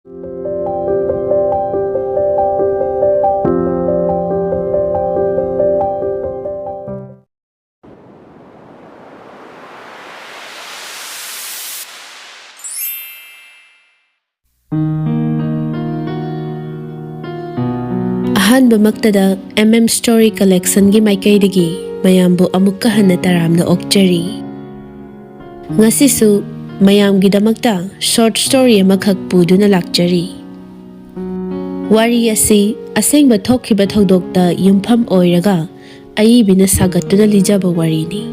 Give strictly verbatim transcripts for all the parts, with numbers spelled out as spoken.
ꯑꯍꯥꯟꯕꯃꯛꯇꯗ M M Story Collectionꯒꯤ ꯃꯥꯏꯀꯩꯗꯒꯤ ꯃꯌꯥꯝꯕꯨ ꯑꯃꯨꯛꯀ ꯍꯟꯅ ꯇꯔꯥꯝꯅ ꯑꯣꯛꯆꯔꯤ꯫ ꯉꯁꯤꯁꯨ ꯃꯌꯥꯝꯒꯤꯗꯃꯛꯇ short story ꯑꯃꯈꯛ ꯄꯨꯗꯨꯅ ꯂꯥꯛꯆꯔꯤ꯫ ꯋꯥꯔꯤ ꯑꯁꯤ ꯑꯁꯦꯡꯕ ꯊꯣꯛꯈꯤꯕ ꯊꯧꯗꯣꯛꯇ ꯌꯨꯝꯐꯝ ꯑꯣꯏꯔꯒ ꯑꯏꯕꯤꯅ ꯁꯥꯒꯠꯇꯨꯅ ꯂꯤꯖꯕ ꯋꯥꯔꯤꯅꯤ꯫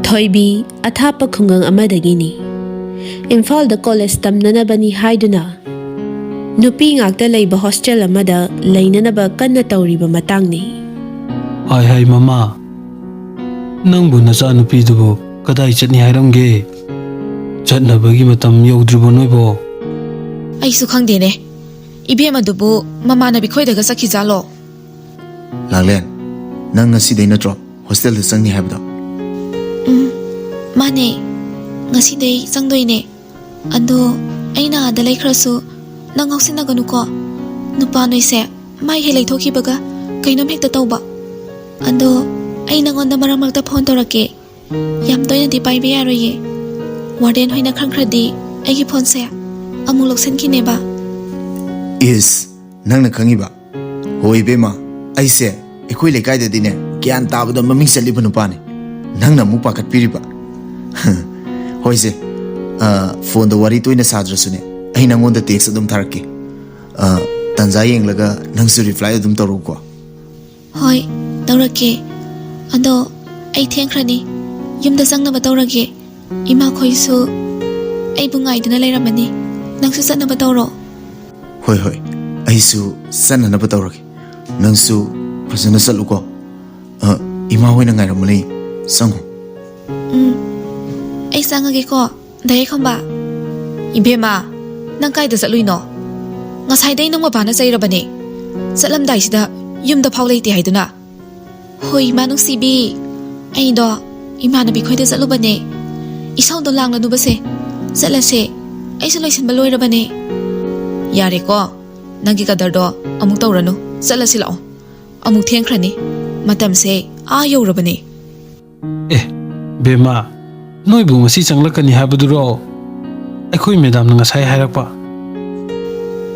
ꯊꯣꯏꯕꯤ ꯑꯊꯥꯞꯄ ꯈꯨꯡꯒꯪ ꯑꯃꯗꯒꯤꯅꯤ꯫ ꯏꯝꯐꯥꯜꯗ ꯀꯣꯂꯦꯖ ꯇꯝꯅꯅꯕꯅꯤ ꯍꯥꯏꯗꯨꯅ ꯅꯨꯄꯤ ꯉꯥꯛꯇ ꯂꯩꯕ ꯍꯣꯁꯇꯦꯜ ꯑꯃꯗ ꯂꯩꯅꯅꯕ ꯀꯟꯅ ꯇꯧꯔꯤꯕ ꯃꯇꯥꯡꯅꯤ꯫ ꯍꯥꯏ ꯍꯥꯏ ꯃꯃꯥ, ꯅꯪꯕꯨ ꯅꯆꯥꯅꯨꯄꯤꯗꯨꯕꯨ ꯀꯗꯥꯏ ꯆꯠꯅꯤ ꯍꯥꯏꯔꯝꯒꯦ? ꯆꯠꯅꯕꯒꯤ ꯃꯇꯝ ꯌꯧꯗ꯭ꯔꯤꯕꯣ ꯅꯣꯏꯕꯣ? ꯑꯩꯁꯨ ꯈꯪꯗꯦꯅꯦ꯫ ꯏꯕꯦꯝ ꯑꯗꯨꯕꯨ ꯃꯃꯥꯟꯅꯕꯤ ꯈꯣꯏꯗꯒ ꯆꯠꯈꯤꯖꯥꯠꯂꯣ? ꯂꯥꯡꯂꯦꯟ, ꯅꯪ ꯉꯁꯤꯗꯩ ꯅꯠꯇ꯭ꯔꯣ ꯍꯣꯁꯇꯦꯜꯗ ꯆꯪꯅꯤ ꯍꯥꯏꯕꯗꯣ? ꯎꯝ, ꯃꯥꯅꯦ꯫ ꯉꯁꯤꯗꯩ ꯆꯪꯗꯣꯏꯅꯦ꯫ ꯑꯗꯣ ꯑꯩꯅ ꯑꯥꯗ ꯂꯩꯈ꯭ꯔꯁꯨ ꯅꯪ ꯉꯥꯎꯁꯤꯟꯅꯒꯅꯨꯀꯣ꯫ ꯅꯨꯄꯥ ꯅꯣꯏꯁꯦ ꯃꯥꯏ ꯍꯦꯛ ꯂꯩꯊꯣꯛꯈꯤꯕꯒ ꯀꯩꯅꯣꯝ ꯍꯦꯛꯇ ꯇꯧꯕ꯫ ꯑꯗꯣ ꯑꯩ ꯅꯪꯉꯣꯟꯗ ꯃꯔꯛ ꯃꯔꯛꯇ ꯐꯣꯟ ꯇꯧꯔꯛꯀꯦ꯫ ꯌꯥꯝ ꯇꯣꯏꯅꯗꯤ ꯄꯥꯏꯕ ꯌꯥꯔꯣꯏꯌꯦ꯫ ꯋꯥꯔꯗꯦꯟ ꯍꯣꯏꯅ ꯈꯪꯈ꯭ꯔꯗꯤ ꯑꯩꯒꯤ ꯐꯣꯟꯁꯦ ꯑꯃꯨꯛ ꯂꯧꯁꯤꯟꯈꯤꯅꯦꯕ꯫ ꯏꯁ, ꯅꯪꯅ ꯈꯪꯉꯤꯕ? ꯍꯣꯏ ꯏꯕꯦꯝꯃ, ꯑꯩꯁꯦ ꯑꯩꯈꯣꯏ ꯂꯩꯀꯥꯏꯗꯗꯤꯅꯦ ꯒ꯭ꯌꯥꯟ ꯇꯥꯕꯗ ꯃꯃꯤꯡ ꯆꯠꯂꯤꯕ ꯅꯨꯄꯥꯅꯤ꯫ ꯅꯪꯅ ꯑꯃꯨꯛ ꯄꯥꯈꯠꯄꯤꯔꯤꯕ? ꯍꯣꯏꯁꯦ, ꯑ, ꯐꯣꯟꯗ ꯋꯥꯔꯤ ꯇꯣꯏꯅ ꯁꯥꯗ꯭ꯔꯁꯨꯅꯦ, ꯑꯩ ꯅꯪꯉꯣꯟꯗ text ꯑꯗꯨꯝ ꯊꯥꯔꯛꯀꯦ꯫ ꯑ, ꯇꯟꯖꯥ ꯌꯦꯡꯂꯒ ꯅꯪꯁꯨ reply ꯑꯗꯨꯝ ꯇꯧꯔꯛꯎꯀꯣ꯫ ꯍꯣꯏ, ꯇꯧꯔꯛꯀꯦ꯫ ꯑꯗꯣ ꯑꯩ ꯊꯦꯡꯈ꯭ꯔꯅꯤ, ꯌꯨꯝꯗ ꯆꯪꯅꯕ ꯇꯧꯔꯒꯦ꯫ ꯏꯃꯥꯈꯣꯏꯁꯨ ꯑꯩꯕꯨ ꯉꯥꯏꯗꯨꯅ ꯂꯩꯔꯝꯃꯅꯤ꯫ ꯅꯪꯁꯨ ꯆꯠꯅꯕ ꯇꯧꯔꯣ꯫ ꯍꯣꯏ, ꯍꯣꯏ, ꯑꯩꯁꯨ ꯆꯠꯅꯅꯕ ꯇꯧꯔꯒꯦ꯫ ꯅꯪꯁꯨ ꯐꯖꯅ ꯆꯠꯂꯨꯀꯣ꯫ ꯑ, ꯏꯃꯥ ꯍꯣꯏꯅ ꯉꯥꯏꯔꯝꯃꯅꯤ, ꯆꯪꯉꯣ꯫ ꯎꯝ, ꯑꯩ ꯆꯪꯉꯒꯦꯀꯣ꯫ ꯗꯥ ꯌꯥꯏꯐꯝꯕ꯫ ꯏꯕꯦꯝꯃ, ꯅꯪ ꯀꯥꯏꯗ ꯆꯠꯂꯨꯏꯅꯣ? ꯉꯁꯥꯏꯗꯩ ꯅꯪ ꯃꯄꯥꯅ ꯆꯩꯔꯕꯅꯦ꯫ ꯆꯠꯂꯝꯗꯥꯏꯁꯤꯗ ꯌꯨꯝꯗ ꯐꯥꯎ ꯂꯩꯇꯦ ꯍꯥꯏꯗꯨꯅ꯫ ꯍꯣꯏ, ꯏꯃꯥ ꯅꯨꯡꯁꯤꯕꯤ, ꯑꯩꯗꯣ ꯏꯃꯥꯟꯅꯕꯤ ꯈꯣꯏꯗ ꯆꯠꯂꯨꯕꯅꯦ꯫ ꯏꯁꯧꯗꯣ ꯂꯥꯡꯂꯅꯨꯕꯁꯦ, ꯆꯠꯂꯁꯦ꯫ ꯑꯩꯁꯨ ꯂꯣꯏꯁꯤꯟꯕ ꯂꯣꯏꯔꯕꯅꯦ꯫ ꯌꯥꯔꯦꯀꯣ, ꯅꯪꯒꯤ ꯀꯗꯔꯗꯣ ꯑꯃꯨꯛ ꯇꯧꯔꯅꯨ꯫ ꯆꯠꯂꯁꯤ ꯂꯥꯛꯑꯣ, ꯑꯃꯨꯛ ꯊꯦꯡꯈ꯭ꯔꯅꯤ꯫ ꯃꯇꯝꯁꯦ ꯑꯥ ꯌꯧꯔꯕꯅꯦ꯫ ꯑꯦ, ꯕꯦꯝꯃ, ꯅꯣꯏꯕꯨ ꯉꯁꯤ ꯆꯪꯂꯛꯀꯅꯤ ꯍꯥꯏꯕꯗꯨꯔꯣ? ꯑꯩꯈꯣꯏ ꯃꯦꯗꯥꯝꯅ ꯉꯁꯥꯏ ꯍꯥꯏꯔꯛꯄ꯫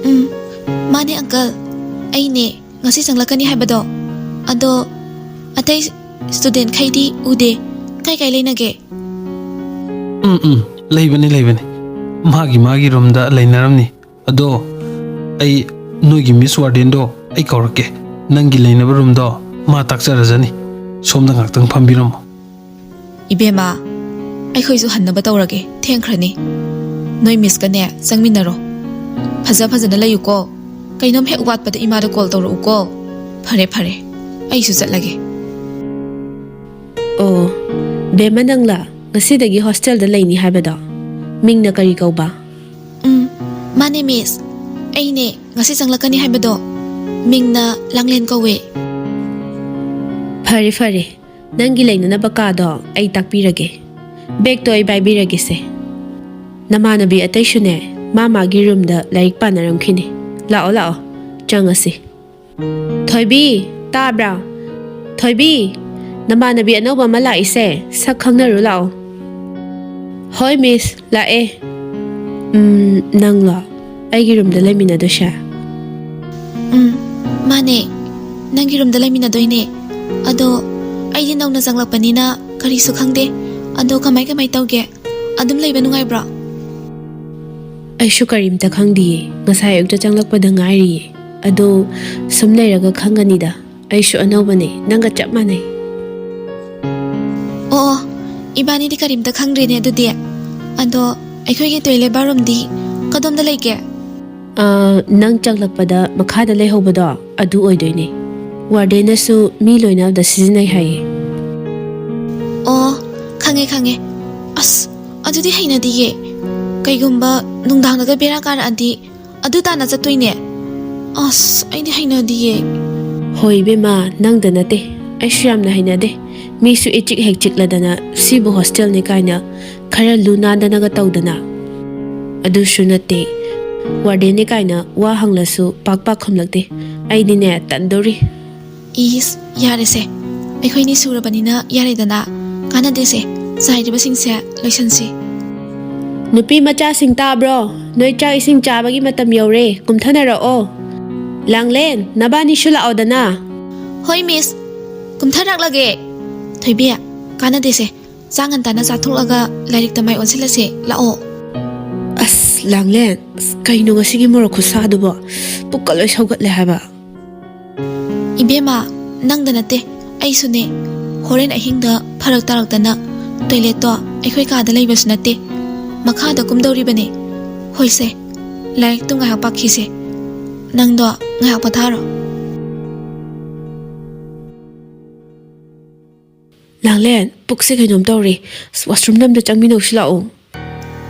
ꯎꯝ, ꯃꯥꯅꯦ ꯑꯪꯀꯜ, ꯑꯩꯅꯦ ꯉꯁꯤ ꯆꯪꯂꯛꯀꯅꯤ ꯍꯥꯏꯕꯗꯣ꯫ ꯑꯗꯣ ꯑꯇꯩ ꯁ꯭ꯇꯨꯗꯦꯟꯠꯈꯩꯗꯤ ꯎꯗꯦ꯫ ꯀꯥꯏ ꯀꯥꯏ ꯂꯩꯅꯒꯦ? ꯎꯝ, ꯎꯝ, ꯂꯩꯕꯅꯤ, ꯂꯩꯕꯅꯤ꯫ ꯃꯥꯒꯤ, ꯃꯥꯒꯤ ꯔꯨꯝꯗ ꯂꯩꯅꯔꯝꯅꯤ꯫ ꯑꯗꯣ ꯑꯩ ꯅꯣꯏꯒꯤ ꯃꯤꯁ ꯋꯥꯔꯗꯦꯟꯗꯣ ꯑꯩ ꯀꯧꯔꯛꯀꯦ꯫ ꯅꯪꯒꯤ ꯂꯩꯅꯕ ꯔꯨꯝꯗꯣ ꯃꯥ ꯇꯥꯛꯆꯔꯖꯅꯤ꯫ ꯁꯣꯝꯗ ꯉꯥꯛꯇꯪ ꯐꯝꯕꯤꯔꯝꯃꯣ꯫ ꯏꯕꯦꯝꯃ, ꯑꯩꯈꯣꯏꯁꯨ ꯍꯟꯅꯕ ꯇꯧꯔꯒꯦ, ꯊꯦꯡꯈ꯭ꯔꯅꯤ꯫ ꯅꯣꯏ ꯃꯤꯁꯀꯅꯦ ꯆꯪꯃꯤꯟꯅꯔꯣ꯫ ꯐꯖ ꯐꯖꯅ ꯂꯩꯌꯨꯀꯣ꯫ ꯀꯩꯅꯣꯝ ꯍꯦꯛ ꯋꯥꯠꯄꯗ ꯏꯃꯥꯗ ꯀꯣꯜ ꯇꯧꯔꯛꯎꯀꯣ꯫ ꯐꯔꯦ, ꯐꯔꯦ, ꯑꯩꯁꯨ ꯆꯠꯂꯒꯦ꯫ ꯑꯣ, ꯕꯦꯝꯃ ꯅꯪꯂꯥ ꯉꯁꯤꯗꯒꯤ ꯍꯣꯁꯇꯦꯜꯗ ꯂꯩꯅꯤ ꯍꯥꯏꯕꯗꯣ? ꯃꯤꯡꯅ ꯀꯔꯤ ꯀꯧꯕ? ꯎꯝ, ꯃꯥꯅꯦ ꯃꯤꯁ, ꯑꯩꯅꯦ ꯉꯁꯤ ꯆꯪꯂꯛꯀꯅꯤ ꯍꯥꯏꯕꯗꯣ꯫ ꯃꯤꯡꯅ ꯂꯥꯡꯂꯦꯟ ꯀꯧꯋꯦ꯫ ꯐꯔꯦ, ꯐꯔꯦ, ꯅꯪꯒꯤ ꯂꯩꯅꯅꯕ ꯀꯥꯗꯣ ꯑꯩ ꯇꯥꯛꯄꯤꯔꯒꯦ꯫ ꯕꯦꯒꯇꯣ ꯑꯩ ꯄꯥꯏꯕꯤꯔꯒꯦꯁꯦ꯫ ꯅꯃꯥꯟꯅꯕꯤ ꯑꯇꯩꯁꯨꯅꯦ ꯃꯥ ꯃꯥꯒꯤ ꯔꯨꯝꯗ ꯂꯥꯏꯔꯤꯛ ꯄꯥꯅꯔꯝꯈꯤꯅꯤ꯫ ꯂꯥꯛꯑꯣ, ꯂꯥꯛꯑꯣ, ꯆꯪꯉꯁꯤ꯫ ꯊꯣꯏꯕꯤ, ꯇꯥꯕ꯭ꯔꯥ? ꯊꯣꯏꯕꯤ, ꯅꯃꯥꯟꯅꯕꯤ ꯑꯅꯧꯕ ꯑꯃ ꯂꯥꯛꯏꯁꯦ, ꯁꯛ ꯈꯪꯅꯔꯨ ꯂꯥꯛꯑꯣ꯫ ꯍꯣꯏ ꯃꯤꯁ, ꯂꯥꯛꯑꯦ꯫ ꯎꯝ, ꯅꯪꯂꯣ ꯑꯩꯒꯤ ꯔꯨꯝꯗ ꯂꯩꯃꯤꯟꯅꯗꯣꯏꯁꯦ? ꯎꯝ, ꯃꯥꯅꯦ, ꯅꯪꯒꯤ ꯔꯨꯝꯗ ꯂꯩꯃꯤꯟꯅꯗꯣꯏꯅꯦ꯫ ꯑꯗꯣ ꯑꯩꯗꯤ ꯅꯧꯅ ꯆꯪꯂꯛꯄꯅꯤꯅ ꯀꯔꯤꯁꯨ ꯈꯪꯗꯦ꯫ ꯑꯗꯣ ꯀꯃꯥꯏ ꯀꯃꯥꯏ ꯇꯧꯒꯦ? ꯑꯗꯨꯝ ꯂꯩꯕ ꯅꯨꯡꯉꯥꯏꯕ꯭ꯔꯣ? ꯑꯩꯁꯨ ꯀꯔꯤꯝꯇ ꯈꯪꯗꯤꯌꯦ, ꯉꯁꯥꯏ ꯑꯌꯨꯛꯇ ꯆꯪꯂꯛꯄꯗ ꯉꯥꯏꯔꯤꯌꯦ꯫ ꯑꯗꯣ ꯁꯨꯝ ꯂꯩꯔꯒ ꯈꯪꯒꯅꯤꯗ, ꯑꯩꯁꯨ ꯑꯅꯧꯕꯅꯦ, ꯅꯪꯒ ꯆꯞ ꯃꯥꯟꯅꯩ꯫ ꯑꯣ, ꯏꯕꯥꯅꯤꯗꯤ ꯀꯔꯤꯝꯇ ꯈꯪꯗ꯭ꯔꯦꯅꯦ ꯑꯗꯨꯗꯤ꯫ ꯑꯗꯣ ꯑꯩꯈꯣꯏꯒꯤ ꯇꯣꯏꯂꯦꯠ ꯕꯥꯠꯔꯨꯝꯗꯤ ꯀꯗꯣꯝꯗ ꯂꯩꯒꯦ? ꯑꯥ, ꯅꯪ ꯆꯪꯂꯛꯄꯗ ꯃꯈꯥꯗ ꯂꯩꯍꯧꯕꯗꯣ ꯑꯗꯨ ꯑꯣꯏꯗꯣꯏꯅꯦ꯫ ꯋꯥꯔꯗꯦꯟꯅꯁꯨ ꯃꯤ ꯂꯣꯏꯅꯕꯗ ꯁꯤꯖꯤꯟꯅꯩ ꯍꯥꯏꯌꯦ꯫ ꯑꯣ, ꯈꯪꯉꯦ, ꯈꯪꯉꯦ꯫ ꯑꯁ, ꯑꯗꯨꯗꯤ ꯍꯩꯅꯗꯤꯌꯦ꯫ ꯀꯩꯒꯨꯝꯕ ꯅꯨꯡꯗꯥꯡꯗꯒ ꯕꯦꯔꯥ ꯀꯥꯔꯛꯑꯗꯤ ꯑꯗꯨ ꯇꯥꯟꯅ ꯆꯠꯇꯣꯏꯅꯦ꯫ ꯑꯁ, ꯑꯩꯗꯤ ꯍꯩꯅꯗꯤꯌꯦ꯫ ꯍꯣꯏ ꯏꯕꯦꯝꯃ, ꯅꯪꯗ ꯅꯠꯇꯦ, ꯑꯩꯁꯨ ꯌꯥꯝꯅ ꯍꯩꯅꯗꯦ꯫ ꯃꯤꯁꯨ ꯏꯆꯤꯛ ꯍꯦꯛ ꯆꯤꯛꯂꯗꯅ ꯁꯤꯕꯨ ꯍꯣꯁꯇꯦꯜꯅꯤ ꯀꯥꯏꯅ ꯈꯔ ꯂꯨ ꯅꯥꯟꯗꯅꯒ ꯇꯧꯗꯅ꯫ ꯑꯗꯨꯁꯨ ꯅꯠꯇꯦ, ꯋꯥꯔꯗꯦꯟꯅꯦ ꯀꯥꯏꯅ ꯋꯥ ꯍꯪꯂꯁꯨ ꯄꯥꯛ ꯄꯥꯛ ꯈꯨꯝꯂꯛꯇꯦ꯫ ꯑꯩꯗꯤꯅꯦ ꯇꯟꯗꯧꯔꯤ꯫ ꯏꯁ, ꯌꯥꯔꯦꯁꯦ, ꯑꯩꯈꯣꯏꯅꯤ ꯁꯨꯔꯕꯅꯤꯅ ꯌꯥꯔꯦꯗꯅ꯫ ꯀꯥꯟꯅꯗꯦꯁꯦ, ꯆꯥꯏꯔꯤꯕꯁꯤꯡꯁꯦ ꯂꯣꯏꯁꯟꯁꯤ꯫ ꯅꯨꯄꯤ ꯃꯆꯥꯁꯤꯡ ꯇꯥꯕ꯭ꯔꯣ? ꯅꯣꯏ ꯆꯥꯛ ꯏꯁꯤꯡ ꯆꯥꯕꯒꯤ ꯃꯇꯝ ꯌꯧꯔꯦ, ꯀꯨꯝꯊꯅꯔꯛꯑꯣ꯫ ꯂꯥꯡꯂꯦꯟ, ꯅꯕꯥꯅꯤꯁꯨ ꯂꯥꯛꯑꯣꯗꯅ꯫ ꯍꯣꯏ ꯃꯤꯁ, ꯀꯨꯝꯊꯔꯛꯂꯒꯦ꯫ ꯊꯣꯏꯕꯤ, ꯀꯥꯟꯅꯗꯦꯁꯦ, ꯆꯥꯛ ꯉꯟꯇꯥꯅ ꯆꯥꯊꯣꯛꯂꯒ ꯂꯥꯏꯔꯤꯛꯇ ꯃꯥꯏ ꯑꯣꯟꯁꯤꯜꯂꯁꯦ, ꯂꯥꯛꯑꯣ꯫ ꯑꯁ ꯂꯥꯡꯂꯦꯟ, ꯑꯁ, ꯀꯩꯅꯣ ꯉꯁꯤꯒꯤ ꯃꯣꯔꯣꯛ ꯈꯨꯁꯥꯗꯨꯕꯣ? ꯄꯨꯛꯀ ꯂꯣꯏ ꯁꯧꯒꯠꯂꯦ ꯍꯥꯏꯕ꯫ ꯏꯕꯦꯝꯃ, ꯅꯪꯗ ꯅꯠꯇꯦ, ꯑꯩꯁꯨꯅꯦ꯫ ꯍꯣꯔꯦꯟ ꯑꯍꯤꯡꯗ ꯐꯔꯛ ꯇꯥꯔꯛꯇꯅ ꯇꯣꯏꯂꯦꯠꯇꯣ ꯑꯩꯈꯣꯏ ꯀꯥꯗ ꯂꯩꯕꯁꯨ ꯅꯠꯇꯦ, ꯃꯈꯥꯗ ꯀꯨꯝꯗꯧꯔꯤꯕꯅꯦ꯫ ꯍꯣꯏꯁꯦ, ꯂꯥꯏꯔꯤꯛꯇꯨ ꯉꯥꯏꯍꯥꯛ ꯄꯥꯈꯤꯁꯦ꯫ ꯅꯪꯗꯣ ꯉꯥꯏꯍꯥꯛ ꯄꯣꯊꯥꯔꯣ꯫ ꯂꯥꯡꯂꯦꯟ, ꯄꯨꯛꯁꯦ ꯀꯩꯅꯣꯝ ꯇꯧꯔꯦ꯫ ꯑꯁ, ꯋꯥꯁꯔꯨꯝꯗ ꯑꯝꯇ ꯆꯪꯃꯤꯟꯅꯧꯁꯤ ꯂꯥꯛꯑꯣ꯫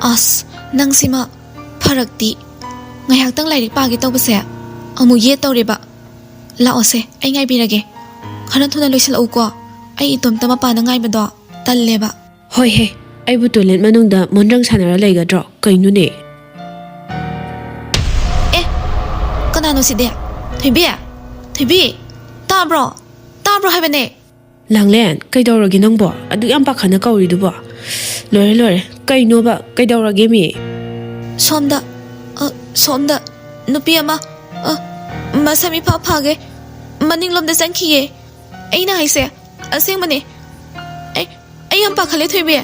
ꯑꯁ, ꯅꯪꯁꯤꯃ ꯐꯔꯛꯇꯤ꯫ ꯉꯥꯏꯍꯥꯛꯇꯪ ꯂꯥꯏꯔꯤꯛ ꯄꯥꯒꯦ ꯇꯧꯕꯁꯦ ꯑꯃꯨꯛ ꯌꯦꯠ ꯇꯧꯔꯦꯕ꯫ ꯂꯥꯛꯑꯣꯁꯦ, ꯑꯩ ꯉꯥꯏꯕꯤꯔꯒꯦ꯫ ꯈꯔ ꯊꯨꯅ ꯂꯣꯏꯁꯤꯜꯂꯛꯎꯀꯣ꯫ ꯑꯩ ꯏꯇꯣꯝꯇ ꯃꯄꯥꯟꯗ ꯉꯥꯏꯕꯗꯣ ꯇꯜꯂꯦꯕ꯫ ꯍꯣꯏꯍꯦ, ꯑꯩꯕꯨ ꯇꯣꯏꯂꯦꯠ ꯃꯅꯨꯡꯗ ꯃꯣꯟꯗ꯭ꯔꯪ ꯁꯥꯟꯅꯔ ꯂꯩꯒꯗ꯭ꯔꯣ? ꯀꯩꯅꯣꯅꯦ? ꯑꯦ, ꯀꯅꯥꯅꯣ ꯁꯤꯗꯤ? ꯊꯣꯏꯕꯤ? ꯊꯣꯏꯕꯤ? ꯇꯥꯕ꯭ꯔꯣ? ꯇꯥꯕ꯭ꯔꯣ ꯍꯥꯏꯕꯅꯦ? ꯂꯥꯡꯂꯦꯟ, ꯀꯩꯗꯧꯔꯒꯦ ꯅꯪꯕꯣ? ꯑꯗꯨꯛ ꯌꯥꯝ ꯄꯥꯈꯠꯅ ꯀꯧꯔꯤꯗꯨꯕꯣ? ꯂꯣꯏꯔꯦ, ꯂꯣꯏꯔꯦ꯫ ꯀꯩꯅꯣꯕ? ꯀꯩꯗꯧꯔꯒꯦ ꯃꯤ? ꯁꯣꯝꯗ, ꯑ, ꯁꯣꯝꯗ ꯅꯨꯄꯤ ꯑꯃ, ꯑ, ꯃꯁꯝ ꯏꯐꯥ ꯐꯥꯒꯦ ꯃꯅꯤꯡꯂꯣꯝꯗ ꯆꯪꯈꯤꯌꯦ꯫ ꯑꯩꯅ ꯍꯥꯏꯁꯦ ꯑꯁꯦꯡꯕꯅꯦ꯫ ꯑꯩ, ꯑꯩ ꯌꯥꯝ ꯄꯥꯈꯠꯂꯦ ꯊꯣꯏꯕꯤ꯫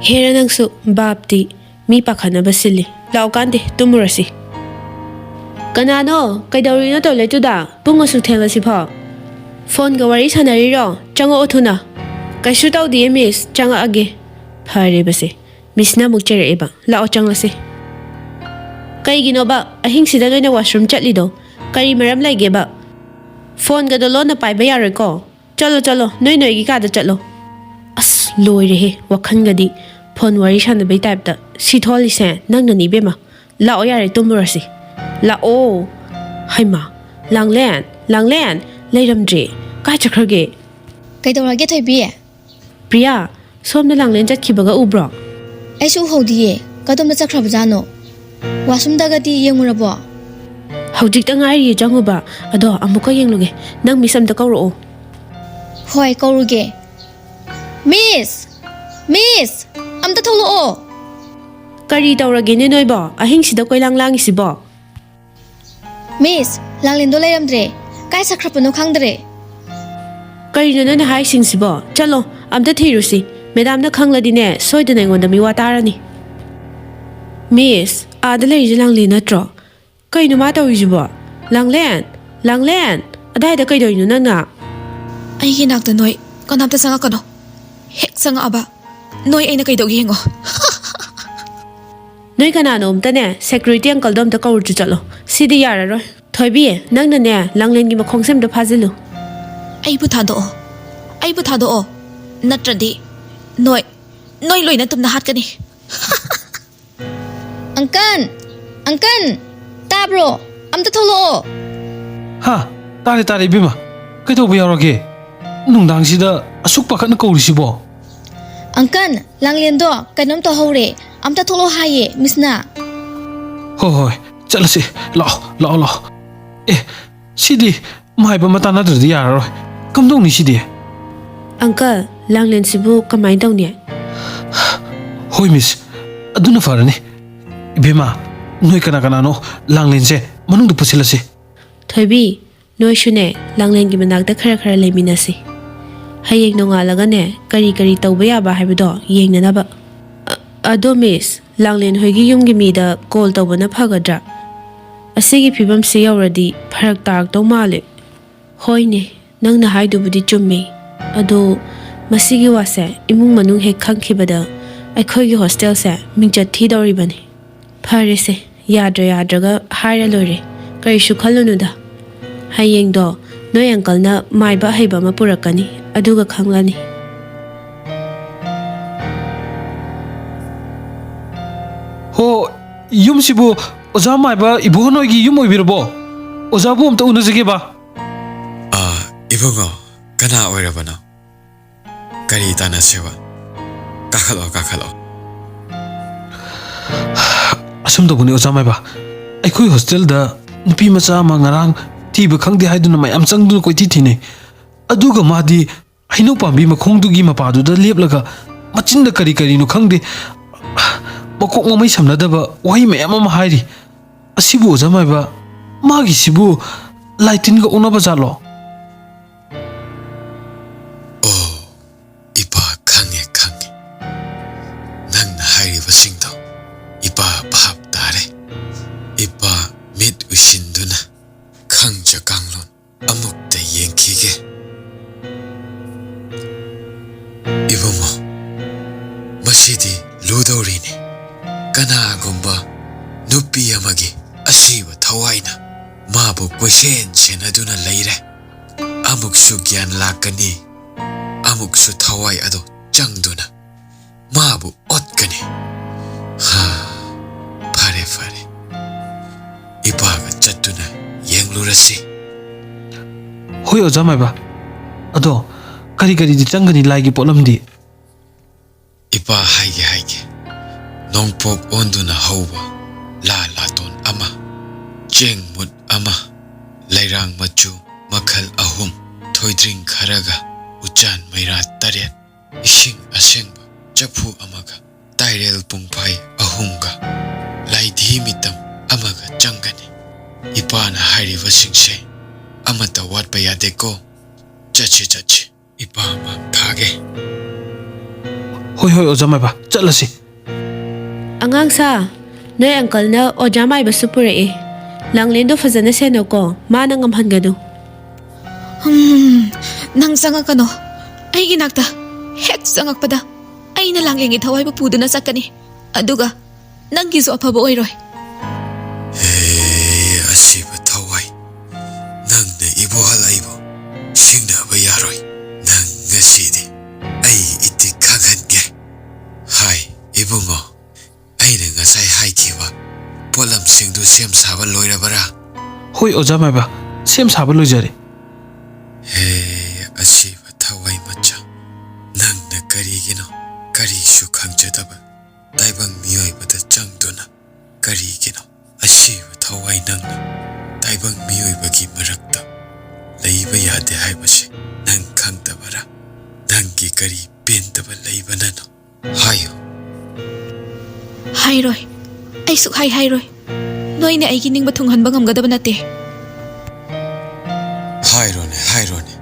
ꯍꯦꯔꯥ ꯅꯪꯁꯨ ꯕꯥꯞꯇꯤ꯫ ꯃꯤ ꯄꯥꯈꯠꯅꯕ ꯁꯤꯜꯂꯤ꯫ ꯂꯥꯛꯑꯣ ꯀꯥꯟꯗꯦ, ꯇꯨꯝꯃꯨꯔꯁꯤ꯫ ꯀꯅꯥꯅꯣ? ꯀꯩꯗꯧꯔꯤꯅꯣ ꯇꯣꯏꯂꯦꯠꯇꯨꯗ? ꯄꯨꯡ ꯑꯁꯨꯛ ꯊꯦꯡꯂꯁꯤꯐꯥꯎ? ꯐꯣꯟꯒ ꯋꯥꯔꯤ ꯁꯥꯟꯅꯔꯤꯔꯣ? ꯆꯪꯉꯛꯑꯣ ꯊꯨꯅ꯫ ꯀꯩꯁꯨ ꯇꯧꯗꯤꯌꯦ ꯃꯤꯁ, ꯆꯪꯉꯛꯑꯒꯦ꯫ ꯐꯔꯦꯕꯁꯦ, ꯃꯤꯁꯅ ꯑꯃꯨꯛ ꯆꯩꯔꯛꯑꯦꯕ꯫ ꯂꯥꯛꯑꯣ ꯆꯪꯂꯁꯤ꯫ ꯀꯩꯒꯤꯅꯣꯕ ꯑꯍꯤꯡꯁꯤꯗ ꯅꯣꯏꯅ ꯋꯥꯁꯔꯨꯝ ꯆꯠꯂꯤꯗꯣ? ꯀꯔꯤ ꯃꯔꯝ ꯂꯩꯒꯦꯕ? ꯐꯣꯟꯒꯗꯣ ꯂꯣꯟꯅ ꯄꯥꯏꯕ ꯌꯥꯔꯣꯏꯀꯣ? ꯆꯠꯂꯣ, ꯆꯠꯂꯣ, ꯅꯣꯏ ꯅꯣꯏꯒꯤ ꯀꯥꯗ ꯆꯠꯂꯣ꯫ ꯑꯁ, ꯂꯣꯏꯔꯦꯍꯦ, ꯋꯥꯈꯜꯒꯗꯤ꯫ ꯐꯣꯟ ꯋꯥꯔꯤ ꯁꯥꯟꯅꯕꯩ ꯇꯥꯏꯞꯇ꯫ ꯁꯤ ꯊꯣꯛꯍꯜꯂꯤꯁꯦ ꯅꯪꯅꯅꯤ ꯏꯕꯦꯝꯃ꯫ ꯂꯥꯛꯑꯣ ꯌꯥꯔꯦ, ꯇꯨꯝꯃꯨꯔꯁꯤ꯫ ꯂꯥꯛꯑꯣ꯫ ꯍꯩꯃꯥ, ꯂꯥꯡꯂꯦꯟ, ꯂꯥꯡꯂꯦꯟ, ꯂꯩꯔꯝꯗ꯭ꯔꯦ꯫ ꯀꯥꯏ ꯆꯠꯈ꯭ꯔꯒꯦ? ꯀꯩꯗꯧꯔꯒꯦ ꯊꯣꯏꯕꯤ? ꯄ꯭ꯔꯤꯌꯥ, ꯁꯣꯝꯗ ꯂꯥꯡꯂꯦꯟ ꯆꯠꯈꯤꯕꯒ ꯎꯕ꯭ꯔꯣ? ꯑꯩꯁꯨ ꯎꯍꯧꯗꯤꯌꯦ꯫ ꯀꯗꯣꯝꯗ ꯆꯠꯈ꯭ꯔꯕꯖꯥꯠꯅꯣ? ꯋꯥꯁꯔꯨꯝꯗꯒꯗꯤ ꯌꯦꯡꯉꯨꯔꯕꯣ? ꯍꯧꯖꯤꯛꯇ ꯉꯥꯏꯔꯤꯌꯦ ꯆꯪꯉꯨꯕ꯫ ꯑꯗꯣ ꯑꯃꯨꯛꯀ ꯌꯦꯡꯂꯨꯒꯦ꯫ ꯅꯪ ꯃꯤꯁ ꯑꯝꯇ ꯀꯧꯔꯛꯑꯣ꯫ ꯍꯣꯏ, ꯀꯧꯔꯨꯒꯦ꯫ ꯃꯤꯁ! ꯃꯤꯁ! ꯑꯝꯇ ꯊꯣꯛꯂꯛꯑꯣ꯫ ꯀꯔꯤ ꯇꯧꯔꯒꯦꯅꯦ ꯅꯣꯏꯕꯣ? ꯑꯍꯤꯡꯁꯤꯗ ꯀꯣꯏꯂꯥꯡ ꯂꯥꯡꯉꯤꯁꯤꯕꯣ? ꯃꯤꯁ, ꯂꯥꯡꯂꯦꯟꯗꯣ ꯂꯩꯔꯝꯗ꯭ꯔꯦ꯫ ꯀꯥꯏ ꯆꯠꯈ꯭ꯔꯕꯅꯣ ꯈꯪꯗ꯭ꯔꯦ꯫ ꯀꯔꯤꯅꯣ ꯅꯪꯅ ꯍꯥꯏꯁꯤꯡꯁꯤꯕꯣ? ꯆꯠꯂꯣ, ꯑꯝꯇ ꯊꯤꯔꯨꯁꯤ꯫ ꯃꯦꯗꯥꯝꯅ ꯈꯪꯂꯗꯤꯅꯦ, ꯁꯣꯏꯗꯅ ꯑꯩꯉꯣꯟꯗ ꯃꯤꯋꯥ ꯇꯥꯔꯅꯤ꯫ ꯃꯤꯁ, ꯑꯥꯗ ꯂꯩꯔꯤꯁꯦ ꯂꯥꯡꯂꯦꯟ ꯅꯠꯇ꯭ꯔꯣ? ꯀꯩꯅꯣ ꯃꯥ ꯇꯧꯔꯤꯁꯤꯕꯣ? ꯂꯥꯡꯂꯦꯟ! ꯂꯥꯡꯂꯦꯟ! ꯑꯗꯥꯏꯗ ꯀꯩꯗꯧꯔꯤꯅꯣ ꯅꯪꯅ? ꯑꯩꯒꯤ ꯅꯥꯛꯇ ꯅꯣꯏ ꯀꯅꯥꯝꯇ ꯆꯪꯉꯛꯀꯅꯣ꯫ ꯍꯦꯛ ꯆꯪꯉꯛꯑꯕ, ꯅꯣꯏ ꯑꯩꯅ ꯀꯩꯗꯧꯒꯦ ꯌꯦꯡꯉꯣ꯫ ꯅꯣꯏ ꯀꯅꯥꯅꯣꯝꯇꯅꯦ, ꯁꯦꯀ꯭ꯌꯨꯔꯤꯇꯤ ꯑꯪꯀꯜꯗꯣ ꯑꯝꯇ ꯀꯧꯔꯨꯆꯣ ꯆꯠꯂꯣ꯫ ꯁꯤꯗꯤ ꯌꯥꯔꯔꯣꯏ꯫ ꯊꯣꯏꯕꯤ, ꯅꯪꯅꯅꯦ, ꯂꯥꯡꯂꯦꯟꯒꯤ ꯃꯈꯣꯡꯁꯦ ꯑꯝꯇ ꯐꯥꯖꯤꯜꯂꯨ꯫ ꯑꯩꯕꯨ ꯊꯥꯗꯣꯛꯑꯣ꯫ ꯑꯩꯕꯨ ꯊꯥꯗꯣꯛꯑꯣ꯫ ꯅꯠꯇ꯭ꯔꯗꯤ ꯅꯣꯏ, ꯅꯣꯏ ꯂꯣꯏꯅ ꯇꯨꯝꯅ ꯍꯥꯠꯀꯅꯤ꯫ ꯑꯪꯀꯜ! ꯑꯪꯀꯜ! ꯇꯥꯕ꯭ꯔꯣ? ꯑꯝꯇ ꯊꯣꯛꯂꯛꯑꯣ꯫ ꯍꯥ? ꯇꯥꯔꯦ, ꯇꯥꯔꯦ, ꯏꯕꯦꯝꯃ꯫ ꯀꯩꯗꯧꯕ ꯌꯥꯎꯔꯒꯦ? ꯅꯨꯡꯗꯥꯡꯁꯤꯗ ꯑꯁꯨꯛ ꯄꯥꯈꯠꯅ ꯀꯧꯔꯤꯁꯤꯕꯣ? ꯑꯪꯀꯜ, ꯂꯥꯡꯂꯦꯟꯗꯣ ꯀꯩꯅꯣꯝ ꯇꯧꯍꯧꯔꯦ꯫ ꯑꯝꯇ ꯊꯣꯛꯂꯛꯑꯣ ꯍꯥꯏꯌꯦ, ꯃꯤꯁꯅ꯫ ꯍꯣꯏ, ꯍꯣꯏ, ꯆꯠꯂꯁꯤ꯫ ꯂꯥꯛꯑꯣ, ꯂꯥꯛꯑꯣ, ꯂꯥꯛꯑꯣ꯫ ꯑꯦ, ꯁꯤꯗꯤ ꯃꯥꯏꯕ ꯑꯃ ꯇꯥꯟꯅꯗ꯭ꯔꯗꯤ ꯌꯥꯔꯔꯣꯏ꯫ ꯀꯝꯗꯧꯅꯤ ꯁꯤꯗꯤ? ꯑꯪꯀꯜ, ꯂꯥꯡꯂꯦꯟꯁꯤꯕꯨ ꯀꯃꯥꯏꯅ ꯇꯧꯅꯤ? ꯍꯣꯏ, ꯃꯤꯁ꯫ ꯑꯗꯨꯅ ꯐꯔꯅꯤ꯫ ꯏꯕꯦꯝꯃ, ꯅꯣꯏ ꯀꯅꯥ ꯀꯅꯥꯅꯣ ꯂꯥꯡꯂꯦꯟꯁꯦ ꯃꯅꯨꯡꯗ ꯄꯨꯁꯤꯜꯂꯁꯤ꯫ ꯊꯣꯏꯕꯤ, ꯅꯣꯏꯁꯨꯅꯦ, ꯂꯥꯡꯂꯦꯟꯒꯤ ꯃꯅꯥꯛꯇ ꯈꯔ ꯈꯔ ꯂꯩꯃꯤꯟꯅꯁꯤ꯫ ꯍꯌꯦꯡ ꯅꯣꯡꯉꯥꯜꯂꯒꯅꯦ, ꯀꯔꯤ ꯀꯔꯤ ꯇꯧꯕ ꯌꯥꯕ ꯍꯥꯏꯕꯗꯣ ꯌꯦꯡꯅꯅꯕ꯫ ꯑ-, ꯑꯗꯣ ꯃꯤꯁ, ꯂꯥꯡꯂꯦꯟ ꯍꯣꯏꯒꯤ ꯌꯨꯝꯒꯤ ꯃꯤꯗ ꯀꯣꯜ ꯇꯧꯕꯅ ꯐꯒꯗ꯭ꯔꯥ? ꯑꯁꯤꯒꯤ ꯐꯤꯕꯝꯁꯤ ꯌꯧꯔꯗꯤ ꯐꯔꯛ ꯇꯥꯔꯛꯇꯧ ꯃꯥꯜꯂꯦ꯫ ꯍꯣꯏꯅꯦ, ꯅꯪꯅ ꯍꯥꯏꯗꯨꯕꯨꯗꯤ ꯆꯨꯝꯃꯤ꯫ ꯑꯗꯣ ꯃꯁꯤꯒꯤ ꯋꯥꯁꯦ ꯏꯃꯨꯡ ꯃꯅꯨꯡ ꯍꯦꯛ ꯈꯪꯈꯤꯕꯗ ꯑꯩꯈꯣꯏꯒꯤ ꯍꯣꯁꯇꯦꯜꯁꯦ ꯃꯤꯡꯆꯠ ꯊꯤꯗꯧꯔꯤꯕꯅꯤ꯫ ꯐꯔꯦꯁꯦ, ꯌꯥꯗ꯭ꯔ ꯌꯥꯗ꯭ꯔꯒ ꯍꯥꯏꯔ ꯂꯣꯏꯔꯦ꯫ ꯀꯔꯤꯁꯨ ꯈꯜꯂꯨꯅꯨꯗ꯫ ꯍꯌꯦꯡꯗꯣ ꯅꯣꯏ ꯑꯪꯀꯜꯅ ꯃꯥꯏꯕ ꯑꯍꯩꯕ ꯑꯃ ꯄꯨꯔꯛꯀꯅꯤ, ꯑꯗꯨꯒ ꯈꯪꯂꯅꯤ꯫ ꯍꯣ, ꯌꯨꯝꯁꯤꯕꯨ ꯑꯣꯖꯥ ꯃꯥꯏꯕ ꯏꯕꯣꯍꯟ ꯍꯣꯏꯒꯤ ꯌꯨꯝ ꯑꯣꯏꯕꯤꯔꯕꯣ? ꯑꯣꯖꯥꯕꯨ ꯑꯝꯇ ꯎꯅꯖꯒꯦꯕ꯫ ꯑꯥ, ꯏꯕꯨꯡꯉꯣ, ꯀꯅꯥ ꯑꯣꯏꯔꯕꯅꯣ? ꯀꯔꯤ ꯇꯥꯟꯅꯁꯦꯕ? ꯀꯥꯈꯠꯂꯣ, ꯀꯥꯈꯠꯂꯣ꯫ ꯑꯁꯨꯝ ꯇꯧꯕꯅꯤ ꯑꯣꯖꯥ ꯃꯥꯏꯕ, ꯑꯩꯈꯣꯏ ꯍꯣꯁꯇꯦꯜꯗ ꯅꯨꯄꯤ ꯃꯆꯥ ꯑꯃ ꯉꯔꯥꯡ ꯊꯤꯕ ꯈꯪꯗꯦ ꯍꯥꯏꯗꯨꯅ ꯃꯌꯥꯝ ꯆꯪꯗꯨꯅ ꯀꯣꯏꯊꯤ ꯊꯤꯅꯩ꯫ ꯑꯗꯨꯒ ꯃꯥꯗꯤ ꯍꯩꯅꯧ ꯄꯥꯝꯕꯤ ꯃꯈꯣꯡꯗꯨꯒꯤ ꯃꯄꯥꯗꯨꯗ ꯂꯦꯞꯂꯒ ꯃꯆꯤꯟꯗ ꯀꯔꯤ ꯀꯔꯤꯅꯣ ꯈꯪꯗꯦ, ꯃꯀꯣꯛ ꯃꯃꯩ ꯁꯝꯅꯗꯕ ꯋꯥꯍꯩ ꯃꯌꯥꯝ ꯑꯃ ꯍꯥꯏꯔꯤ꯫ ꯑꯁꯤꯕꯨ ꯑꯣꯖꯥ ꯃꯥꯏꯕ, ꯃꯥꯒꯤꯁꯤꯕꯨ ꯂꯥꯏ ꯇꯤꯟꯒ ꯑꯣꯛꯅꯕ ꯖꯥꯠꯂꯣ? ꯑꯣ, ꯏꯄꯥ, ꯈꯪꯉꯦ, ꯈꯪꯉꯦ꯫ ꯅꯪꯅ ꯍꯥꯏꯔꯤꯕꯁꯤꯡꯗꯣ ꯏꯄꯥ ꯚꯥꯞ ꯇꯥꯔꯦ꯫ ꯏꯄꯥ ꯃꯤꯠ ꯎꯏꯁꯤꯟꯗꯨꯅ ꯈꯪꯖ ꯀꯥꯡꯂꯣꯟ ꯑꯃꯨꯛꯇ ꯌꯦꯡꯈꯤꯒꯦ꯫ ꯏꯕꯨꯡꯉꯣ, ꯃꯁꯤꯗꯤ ꯂꯨꯗꯧꯔꯤꯅꯦ꯫ ꯀꯅꯥꯒꯨꯝꯕ ꯅꯨꯄꯤ ꯑꯃꯒꯤ ꯑꯁꯤꯕ ꯊꯋꯥꯏꯅ ꯃꯥꯕꯨ ꯀꯣꯏꯁꯦꯟ ꯁꯦꯟꯅꯗꯨꯅ ꯂꯩꯔꯦ꯫ ꯑꯃꯨꯛꯁꯨ ꯒ꯭ꯌꯥꯟ ꯂꯥꯛꯀꯅꯤ, ꯑꯃꯨꯛꯁꯨ ꯊꯋꯥꯏ ꯑꯗꯣ ꯆꯪꯗꯨꯅ ꯃꯥꯕꯨ ꯑꯣꯠꯀꯅꯤ꯫ ꯍꯥ, ꯐꯔꯦ, ꯐꯔꯦ꯫ ꯏꯄꯥꯒ ꯆꯠꯇꯨꯅ ꯌꯦꯡꯂꯨꯔꯁꯤ꯫ ꯍꯣꯏ ꯑꯣꯖꯥ ꯃꯥꯏꯕ, ꯑꯗꯣ ꯀꯔꯤ ꯀꯔꯤꯗꯤ ꯆꯪꯒꯅꯤ ꯂꯥꯏꯒꯤ ꯄꯣꯠꯂꯝꯗꯤ? ꯏꯄꯥ, ꯍꯥꯏꯒꯦ, ꯍꯥꯏꯒꯦ꯫ ꯅꯣꯡꯄꯣꯛ ꯑꯣꯟꯗꯨꯅ ꯍꯧꯕ ꯂꯥ ꯂꯥꯇꯣꯟ ꯑꯃ, ꯆꯦꯡ ꯃꯨꯠ ꯑꯃ, ꯂꯩꯔꯥꯡ ꯃꯆꯨ ꯃꯈꯜ ꯑꯍꯨꯝ, ꯊꯣꯏꯗ꯭ꯔꯤꯡ ꯈꯔꯒ ꯎꯆꯥꯟ ꯃꯩꯔꯥ ꯇꯔꯦꯠ, ꯏꯁꯤꯡ ꯑꯁꯦꯡꯕ ꯆꯐꯨ ꯑꯃꯒ, ꯇꯥꯏꯔꯦꯜ ꯄꯨꯡꯐꯥꯏ ꯑꯍꯨꯝꯒ, ꯂꯥꯏꯙꯤ ꯃꯤꯇꯝ ꯑꯃꯒ ꯆꯪꯒꯅꯤ꯫ ꯏꯄꯥꯅ ꯍꯥꯏꯔꯤꯕꯁꯤꯡꯁꯦ ꯑꯃꯠꯇ ꯋꯥꯠꯄ ꯌꯥꯗꯦꯀꯣ꯫ ꯆꯠꯁꯤ, ꯆꯠꯁꯤ꯫ ꯏꯄꯥ ꯃꯥꯡ ꯊꯥꯒꯦ꯫ ꯍꯣꯏ, ꯍꯣꯏ, ꯑꯣꯖꯥ ꯃꯥꯏꯕ, ꯆꯠꯂꯁꯤ꯫ ꯑꯉꯥꯡꯁꯥ, ꯅꯣꯏ ꯑꯪꯀꯜꯅ ꯑꯣꯖꯥ ꯃꯥꯏꯕꯁꯨ ꯄꯨꯔꯛꯑꯦ꯫ ꯂꯥꯡꯂꯦꯟꯗꯣ ꯐꯖꯅ ꯁꯦꯟꯅꯧꯀꯣ, ꯃꯥꯅ ꯉꯝꯍꯟꯒꯅꯨ꯫ ꯎꯝ, ꯅꯪ ꯆꯪꯉꯛꯀꯅꯣ꯫ ꯑꯩꯒꯤ ꯅꯥꯛꯇ ꯍꯦꯛ ꯆꯪꯉꯛꯄꯗ ꯑꯩꯅ ꯂꯥꯡꯂꯦꯟꯒꯤ ꯊꯋꯥꯏꯕꯨ ꯄꯨꯗꯨꯅ ꯆꯠꯀꯅꯤ꯫ ꯑꯗꯨꯒ ꯅꯪꯒꯤꯁꯨ ꯑꯐꯕ ꯑꯣꯏꯔꯣꯏ꯫ ꯍꯦ, ꯑꯁꯤꯕ ꯊꯋꯥꯏ, ꯅꯪꯅ ꯏꯕꯣꯍꯜ ꯑꯩꯕꯨ ꯁꯤꯡꯅꯕ ꯌꯥꯔꯣꯏ꯫ ꯅꯪ ꯉꯁꯤꯗꯤ ꯑꯩ ꯏꯇꯤꯛ ꯈꯪꯍꯟꯒꯦ꯫ ꯍꯥꯏ, ꯏꯕꯨꯡꯉꯣ, ꯑꯩꯅ ꯉꯁꯥꯏ ꯍꯥꯏꯈꯤꯕ ꯄꯣꯠꯂꯝꯁꯤꯡꯗꯨ ꯁꯦꯝ ꯁꯥꯕ ꯂꯣꯏꯔꯕꯔꯥ? ꯍꯣꯏ ꯑꯣꯖꯥ ꯃꯥꯏꯕ, ꯁꯦꯝ ꯁꯥꯕ ꯂꯣꯏꯖꯔꯦ꯫ ꯍꯦ, ꯑꯁꯤꯕ ꯊꯋꯥꯏ ꯃꯆꯥ, ꯅꯪꯅ ꯀꯔꯤꯒꯤꯅꯣ ꯀꯔꯤꯁꯨ ꯈꯪꯖꯗꯕ? ꯇꯥꯏꯕꯪ ꯃꯤꯑꯣꯏꯕꯗ ꯆꯪꯗꯨꯅ ꯀꯔꯤꯒꯤꯅꯣ ꯑꯁꯤꯕ ꯊꯋꯥꯏ ꯅꯪꯅ ꯇꯥꯏꯕꯪ ꯃꯤꯑꯣꯏꯕꯒꯤ ꯃꯔꯛꯇ ꯂꯩꯕ ꯌꯥꯗꯦ ꯍꯥꯏꯕꯁꯦ ꯅꯪ ꯈꯪꯗꯕꯔꯥ? ꯅꯪꯒꯤ ꯀꯔꯤ ꯄꯦꯟꯗꯕ ꯂꯩꯕꯅꯅꯣ? ꯍꯥꯏꯌꯨ꯫ ꯍꯥꯏꯔꯣꯏ꯫ ꯑꯩ ꯁꯨꯛꯍꯥꯏ ꯍꯥꯏꯔꯣꯏ꯫ ꯅꯣꯏꯅ ꯑꯩꯒꯤ ꯅꯤꯡꯕ ꯊꯨꯡꯍꯟꯕ ꯉꯝꯒꯗꯕ ꯅꯠꯇꯦ꯫ ꯍꯥꯏꯔꯣꯅꯦ, ꯍꯥꯏꯔꯣꯅꯦ꯫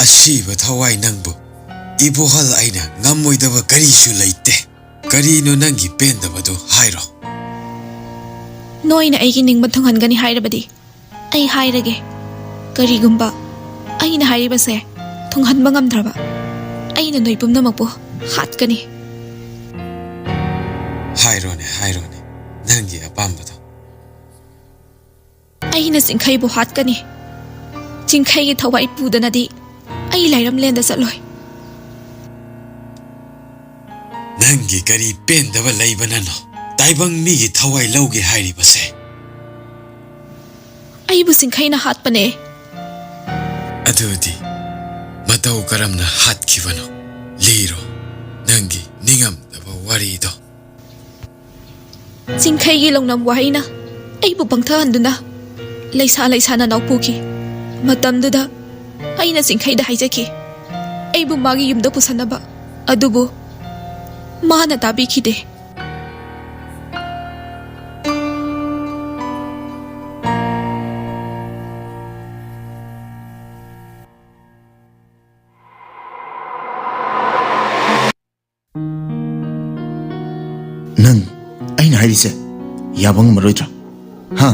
ꯑꯁꯤꯕ ꯊꯋꯥꯏ ꯅꯪꯕꯨ ꯏꯕꯣꯍꯜ ꯑꯩꯅ ꯉꯝꯃꯣꯏꯗꯕ ꯀꯔꯤꯁꯨ ꯂꯩꯇꯦ꯫ ꯀꯔꯤꯅꯣ ꯅꯪꯒꯤ ꯄꯦꯟꯗꯕꯗꯨ ꯍꯥꯏꯔꯣ꯫ ꯅꯣꯏꯅ ꯑꯩꯒꯤ ꯅꯤꯡꯕ ꯊꯨꯡꯍꯟꯒꯅꯤ ꯍꯥꯏꯔꯕꯗꯤ ꯑꯩ ꯍꯥꯏꯔꯒꯦ꯫ ꯀꯔꯤꯒꯨꯝꯕ ꯑꯩꯅ ꯍꯥꯏꯔꯤꯕꯁꯦ ꯊꯨꯡꯍꯟꯕ ꯉꯝꯗ꯭ꯔꯕ, ꯑꯩꯅ ꯅꯣꯏ ꯄꯨꯝꯅꯃꯛꯄꯨ ꯍꯥꯠꯀꯅꯤ꯫ ꯍꯥꯏꯔꯣꯅꯦ, ꯍꯥꯏꯔꯣꯅꯦ, ꯅꯪꯒꯤ ꯑꯄꯥꯝꯕꯗꯣ꯫ ꯑꯩꯅ ꯆꯤꯡꯈꯩꯕꯨ ꯍꯥꯠꯀꯅꯤ꯫ ꯆꯤꯡꯈꯩꯒꯤ ꯊꯋꯥꯏ ꯄꯨꯗꯅꯗꯤ ꯑꯩ ꯂꯥꯏꯔꯝꯂꯦꯟꯗ ꯆꯠꯂꯣꯏ꯫ ꯅꯪꯒꯤ ꯀꯔꯤ ꯄꯦꯟꯗꯕ ꯂꯩꯕꯅꯅꯣ ꯇꯥꯏꯕꯪ ꯃꯤꯒꯤ ꯊꯋꯥꯏ ꯂꯧꯒꯦ ꯍꯥꯏꯔꯤꯕꯁꯦ? ꯑꯩꯕꯨ ꯆꯤꯡꯈꯩꯅ ꯍꯥꯠꯄꯅꯦ꯫ ꯑꯗꯨꯗꯤ ꯃꯇꯧ ꯀꯔꯝꯅ ꯍꯥꯠꯈꯤꯕꯅꯣ? ꯂꯤꯔꯣ, ꯅꯪꯒꯤ ꯅꯤꯡꯉꯝꯗꯕ ꯋꯥꯔꯤꯗꯣ꯫ ꯆꯤꯡꯈꯩꯒꯤ ꯂꯧꯅꯝ ꯋꯥꯍꯩꯅ ꯑꯩꯕꯨ ꯄꯪꯊꯍꯟꯗꯨꯅ ꯂꯩꯁꯥ ꯂꯩꯁꯥꯅ ꯅꯥꯎꯄꯨꯈꯤ꯫ ꯃꯇꯝꯗꯨꯗ ꯑꯩꯅ ꯆꯤꯡꯈꯩꯗ ꯍꯥꯏꯖꯈꯤ, ꯑꯩꯕꯨ ꯃꯥꯒꯤ ꯌꯨꯝꯗ ꯄꯨꯁꯟꯅꯕ꯫ ꯑꯗꯨꯕꯨ ꯃꯥꯅ ꯇꯥꯕꯤꯈꯤꯗꯦ꯫ ꯅꯪ ꯑꯩꯅ ꯍꯥꯏꯔꯤꯁꯦ ꯌꯥꯕ ꯉꯝꯃꯔꯣꯏꯗ꯭ꯔꯥ? ꯍꯥ?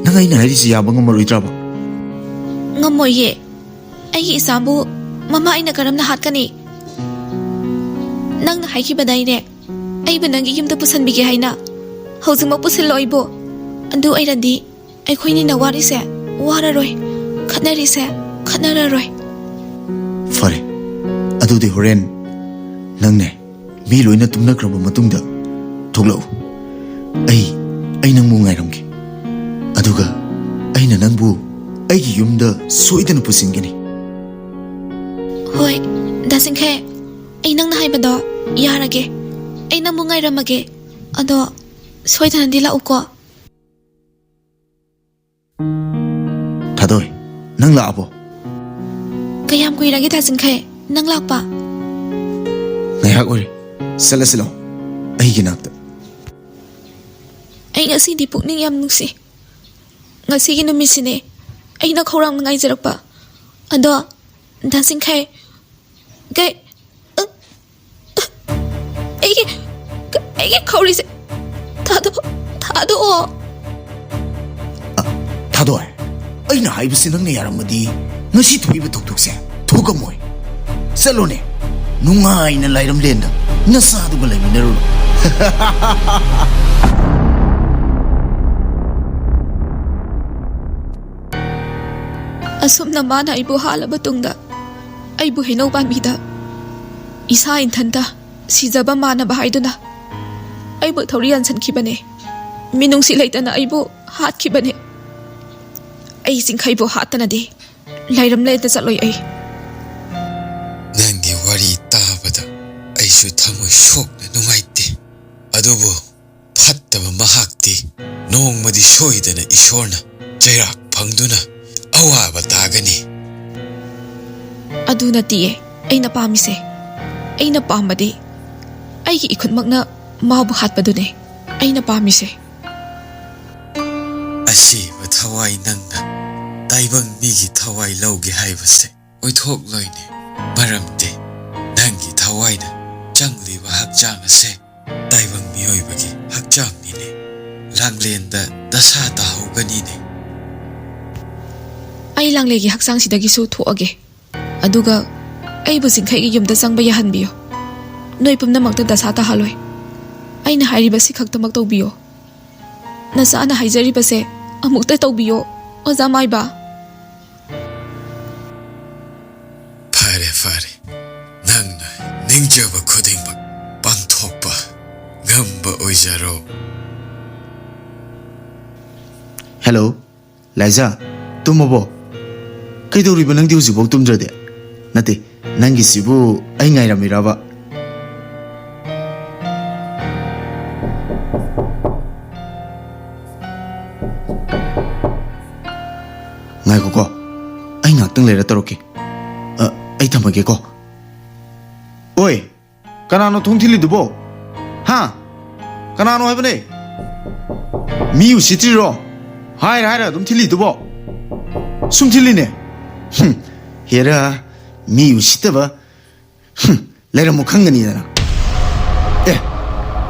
ꯅꯪ ꯑꯩꯅ ꯍꯥꯏꯔꯤꯁꯦ ꯌꯥꯕ ꯉꯝꯃꯔꯣꯏꯗ꯭ꯔꯕ? ꯉꯝꯃꯣꯏꯌꯦ꯫ ꯑꯩꯒꯤ ꯏꯆꯥꯕꯨ ꯃꯃꯥ ꯑꯩꯅ ꯀꯔꯝꯅ ꯍꯥꯠꯀꯅꯤ? ꯅꯪꯅ ꯍꯥꯏꯈꯤꯕꯗꯥꯏꯅꯦ, ꯑꯩꯕꯨ ꯅꯪꯒꯤ ꯌꯨꯝꯗ ꯄꯨꯁꯟꯕꯤꯒꯦ ꯍꯥꯏꯅ꯫ ꯍꯧꯖꯤꯛꯃꯛ ꯄꯨꯁꯤꯜꯂꯣ ꯑꯩꯕꯨ꯫ ꯑꯗꯨ ꯑꯣꯏꯔꯗꯤ ꯑꯩꯈꯣꯏꯅꯤꯅ ꯋꯥꯔꯤꯁꯦ ꯋꯥꯔꯔꯣꯏ, ꯈꯠꯅꯔꯤꯁꯦ ꯈꯠꯅꯔꯔꯣꯏ꯫ ꯐꯔꯦ, ꯑꯗꯨꯗꯤ ꯍꯣꯔꯦꯟ ꯅꯪꯅꯦ ꯃꯤ ꯂꯣꯏꯅ ꯇꯨꯝꯅꯈ꯭ꯔꯕ ꯃꯇꯨꯡꯗ ꯊꯣꯛꯂꯛꯎ꯫ ꯑꯩ, ꯑꯩ ꯅꯪꯕꯨ ꯉꯥꯏꯔꯝꯒꯦ꯫ ꯑꯗꯨꯒ ꯑꯩꯅ ꯅꯪꯕꯨ ꯑꯩꯒꯤ ꯌꯨꯝꯗ ꯁꯣꯏꯗꯅ ꯄꯨꯁꯤꯟꯒꯅꯤ꯫ ꯍꯣꯏ, ꯗꯥ ꯆꯤꯡꯈꯩ, ꯑꯩ ꯅꯪꯅ ꯍꯥꯏꯕꯗꯣ ꯌꯥꯔꯒꯦ꯫ ꯑꯩ ꯅꯪꯕꯨ ꯉꯥꯏꯔꯝꯃꯒꯦ꯫ ꯑꯗꯣ ꯁꯣꯏꯗꯅꯗꯤ ꯂꯥꯛꯎꯀꯣ꯫ ꯊꯥꯗꯣꯏ, ꯅꯪ ꯂꯥꯛꯑꯕꯣ? ꯀꯌꯥꯝ ꯀꯨꯏꯔꯒꯦ ꯊꯥꯖꯤꯟꯈꯩ ꯅꯪ ꯂꯥꯛꯄ? ꯉꯥꯏꯍꯥꯛ ꯑꯣꯏꯔꯦ꯫ ꯆꯠꯂꯁꯤ ꯂꯥꯛꯑꯣ, ꯑꯩꯒꯤ ꯅꯥꯛꯇ꯫ ꯑꯩ ꯉꯁꯤꯗꯤ ꯄꯨꯛꯅꯤꯡ ꯌꯥꯝ ꯅꯨꯡꯁꯤ꯫ ꯉꯁꯤꯒꯤ ꯅꯨꯃꯤꯠꯁꯤꯅꯦ ꯑꯩꯅ ꯈꯧꯔꯥꯡꯅ ꯉꯥꯏꯖꯔꯛꯄ꯫ ꯑꯗꯣ ꯊꯥꯖꯤꯟꯈꯩ, ꯀꯩ, ꯑ, ꯑ, ꯑꯩꯒꯤ, ꯑꯩꯒꯤ ꯈꯧꯔꯤꯁꯦ ꯊꯥꯗꯣꯛ-, ꯊꯥꯗꯣꯛꯑꯣ꯫ ꯑ, ꯊꯥꯗꯣꯏ, ꯑꯩꯅ ꯍꯥꯏꯕꯁꯤ ꯅꯪꯅ ꯌꯥꯔꯝꯃꯗꯤ ꯉꯁꯤ ꯊꯣꯛꯏꯕ ꯊꯧꯗꯣꯛꯁꯦ ꯊꯣꯛꯑꯝꯃꯣꯏ꯫ ꯆꯠꯂꯣꯅꯦ, ꯅꯨꯡꯉꯥꯏꯅ ꯂꯥꯏꯔꯝꯂꯦꯟꯗ ꯅꯆꯥꯗꯨꯒ ꯂꯩꯃꯤꯟꯅꯔꯨꯔꯣ꯫ ꯑꯁꯨꯝꯅ ꯃꯥꯅ ꯑꯩꯕꯨ ꯍꯥꯠꯂꯕ ꯇꯨꯡꯗ, ꯑꯩꯕꯨ ꯍꯩꯅꯧ ꯄꯥꯝꯕꯤꯗ ꯏꯁꯥ ꯏꯊꯟꯇ ꯁꯤꯖꯕ ꯃꯥꯟꯅꯕ ꯍꯥꯏꯗꯨꯅ ꯑꯩꯕꯨ ꯊꯧꯔꯤ ꯌꯥꯟꯁꯤꯟꯈꯤꯕꯅꯦ꯫ ꯃꯤꯅꯨꯡꯁꯤ ꯂꯩꯇꯅ ꯑꯩꯕꯨ ꯍꯥꯠꯈꯤꯕꯅꯦ꯫ ꯑꯩ ꯆꯤꯡꯈꯩꯕꯨ ꯍꯥꯠꯇꯅꯗꯤ ꯂꯥꯏꯔꯝꯂꯦꯟꯗ ꯆꯠꯂꯣꯏ ꯑꯩ꯫ ꯅꯪꯒꯤ ꯋꯥꯔꯤ ꯇꯥꯕꯗ ꯑꯩꯁꯨ ꯊꯃꯣꯏ ꯁꯣꯛꯅ ꯅꯨꯡꯉꯥꯏꯇꯦ꯫ ꯑꯗꯨꯕꯨ ꯐꯠꯇꯕ ꯃꯍꯥꯛꯇꯤ ꯅꯣꯡꯃꯗꯤ ꯁꯣꯏꯗꯅ ꯏꯁꯣꯔꯅ ꯆꯩꯔꯥꯛ ꯐꯪꯗꯨꯅ ꯑꯋꯥꯕ ꯇꯥꯒꯅꯤ꯫ ꯑꯗꯨ ꯅꯠꯇꯤꯌꯦ ꯑꯩꯅ ꯄꯥꯝꯃꯤꯁꯦ꯫ ꯑꯩꯅ ꯄꯥꯝꯕꯗꯤ ꯑꯩꯒꯤ ꯏꯈꯨꯠꯃꯛꯅ ꯃꯥꯕꯨ ꯍꯥꯠꯄꯗꯨꯅꯦ ꯑꯩꯅ ꯄꯥꯝꯃꯤꯁꯦ꯫ ꯑꯁꯤꯕ ꯊꯋꯥꯏ ꯅꯪꯅ ꯇꯥꯏꯕꯪ ꯃꯤꯒꯤ ꯊꯋꯥꯏ ꯂꯧꯒꯦ ꯍꯥꯏꯕꯁꯦ ꯑꯣꯏꯊꯣꯛꯂꯣꯏꯅꯦ꯫ ꯃꯔꯝꯗꯤ ꯅꯪꯒꯤ ꯊꯋꯥꯏꯅ ꯆꯪꯂꯤꯕ ꯍꯛꯆꯥꯡ ꯑꯁꯦ ꯇꯥꯏꯕꯪ ꯃꯤꯑꯣꯏꯕꯒꯤ ꯍꯛꯆꯥꯡꯅꯤꯅꯦ꯫ ꯂꯥꯡꯂꯦꯟꯗ ꯗꯁꯥ ꯇꯥꯍꯧꯒꯅꯤꯅꯦ꯫ ꯑꯩ ꯂꯥꯡꯂꯦꯟꯒꯤ ꯍꯛꯆꯥꯡꯁꯤꯗꯒꯤꯁꯨ ꯊꯣꯛꯑꯒꯦ꯫ ꯑꯗꯨꯒ ꯑꯩꯕꯨ ꯆꯤꯡꯈꯩꯒꯤ ꯌꯨꯝꯗ ꯆꯪꯕ ꯌꯥꯍꯟꯕꯤꯌꯨ꯫ ꯅꯣꯏ ꯄꯨꯝꯅꯃꯛꯇ ꯗꯁꯥ ꯇꯥꯍꯜꯂꯣꯏ꯫ ꯑꯩꯅ ꯍꯥꯏꯔꯤꯕꯁꯤ ꯈꯛꯇꯃꯛ ꯇꯧꯕꯤꯌꯨ꯫ ꯅꯆꯥꯅ ꯍꯥꯏꯖꯔꯤꯕꯁꯦ ꯑꯃꯨꯛꯇ ꯇꯧꯕꯤꯌꯣ, ꯑꯣꯖꯥ ꯃꯥꯏꯕ꯫ ꯐꯔꯦ, ꯐꯔꯦ꯫ ꯅꯪꯅ ꯅꯤꯡꯖꯕ ꯈꯨꯗꯤꯡꯃꯛ ꯄꯥꯡꯊꯣꯛꯄ ꯉꯝꯕ ꯑꯣꯏꯖꯔꯣ꯫ ꯍꯦꯜꯂꯣ, ꯂꯥꯏꯖꯥ, ꯇꯨꯝꯃꯕꯣ? ꯀꯩꯗꯧꯔꯤꯕ ꯅꯪꯗꯤ ꯍꯧꯖꯤꯛꯐꯥꯎ ꯇꯨꯝꯗ꯭ꯔꯗꯤ? ꯅꯠꯇꯦ, ꯅꯪꯒꯤꯁꯤꯕꯨ ꯑꯩ ꯉꯥꯏꯔꯝꯃꯤꯔꯕ? ꯉꯥꯛꯇꯪ ꯂꯩꯔ ꯇꯧꯔꯛꯀꯦ꯫ ꯑ, ꯑꯩ ꯊꯝꯃꯒꯦꯀꯣ꯫ ꯑꯣꯏ, ꯀꯅꯥꯅꯣ ꯊꯣꯡ ꯊꯤꯜꯂꯤꯗꯨꯕꯣ? ꯍꯥ? ꯀꯅꯥꯅꯣ ꯍꯥꯏꯕꯅꯦ? ꯃꯤ ꯎꯁꯤꯠꯇ꯭ꯔꯤꯔꯣ? ꯍꯥꯏꯔ ꯍꯥꯏꯔ ꯑꯗꯨꯝ ꯊꯤꯜꯂꯤꯗꯨꯕꯣ? ꯁꯨꯝ ꯊꯤꯜꯂꯤꯅꯦ꯫ ꯍꯨꯝ, ꯍꯦꯔꯥ, ꯃꯤ ꯎꯁꯤꯠꯇꯕ꯫ ꯍꯨꯝ, ꯂꯩꯔꯝꯃꯨ ꯈꯪꯒꯅꯤꯗꯅ꯫ ꯑꯦ,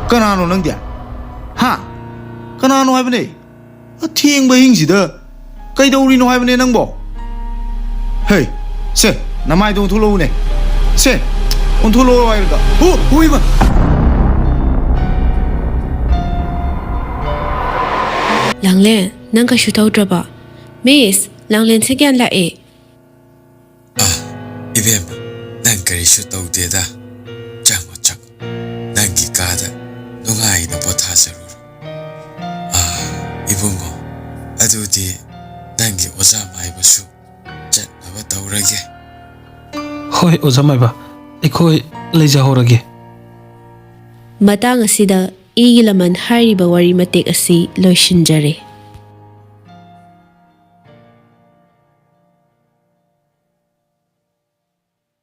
ꯀꯅꯥꯅꯣ ꯅꯪꯗꯤ? ꯍꯥ? ꯀꯅꯥꯅꯣ ꯍꯥꯏꯕꯅꯦ? ꯑꯊꯦꯡꯕ ꯑꯍꯤꯡꯁꯤꯗ ꯀꯩꯗꯧꯔꯤꯅꯣ ꯍꯥꯏꯕꯅꯦ ꯅꯪꯕꯣ? ꯍꯦ, ꯁꯦ, ꯅꯃꯥꯏꯗꯣ ꯑꯣꯟꯊꯣꯛꯂꯛꯎꯅꯦ꯫ ꯁꯦ, ꯑꯣꯟꯊꯣꯛꯂꯛꯑꯣ ꯍꯥꯏꯔꯒ꯫ ꯍꯨ, ꯍꯨꯏꯃ! ꯂꯥꯡꯂꯦꯟ, ꯅꯪ ꯀꯩꯁꯨ ꯇꯧꯗ꯭ꯔꯕꯣ? ꯃꯤꯁ, ꯂꯥꯡꯂꯦꯟꯁꯦ ꯒ꯭ꯌꯥꯟ ꯂꯥꯛꯑꯦ꯫ ꯑꯥ, ꯏꯕꯦꯝꯃ, ꯅꯪ ꯀꯔꯤꯁꯨ ꯇꯧꯗꯦꯗ꯫ ꯆꯪꯉꯣ, ꯆꯪꯉꯣ꯫ ꯅꯪꯒꯤ ꯀꯥꯗ ꯅꯨꯡꯉꯥꯏꯅ ꯄꯣꯊꯥꯖꯔꯨꯔꯣ꯫ ꯑꯥ, ꯏꯕꯨꯡꯉꯣ, ꯑꯗꯨꯗꯤ ꯅꯪꯒꯤ ꯑꯣꯖꯥ ꯃꯥꯏꯕꯁꯨ ꯆꯠꯅꯕ ꯇꯧꯔꯒꯦ꯫ ꯍꯣꯏ, ꯑꯣꯖꯥ ꯃꯥꯏꯕ, ꯑꯩꯈꯣꯏ ꯂꯩꯖꯍꯧꯔꯒꯦ꯫ ꯃꯇꯥꯡ ꯑꯁꯤꯗ ꯏꯒꯤ ꯂꯃꯟ ꯍꯥꯏꯔꯤꯕ ꯋꯥꯔꯤ ꯃꯇꯦꯛ ꯑꯁꯤ ꯂꯣꯏꯁꯤꯟꯖꯔꯦ꯫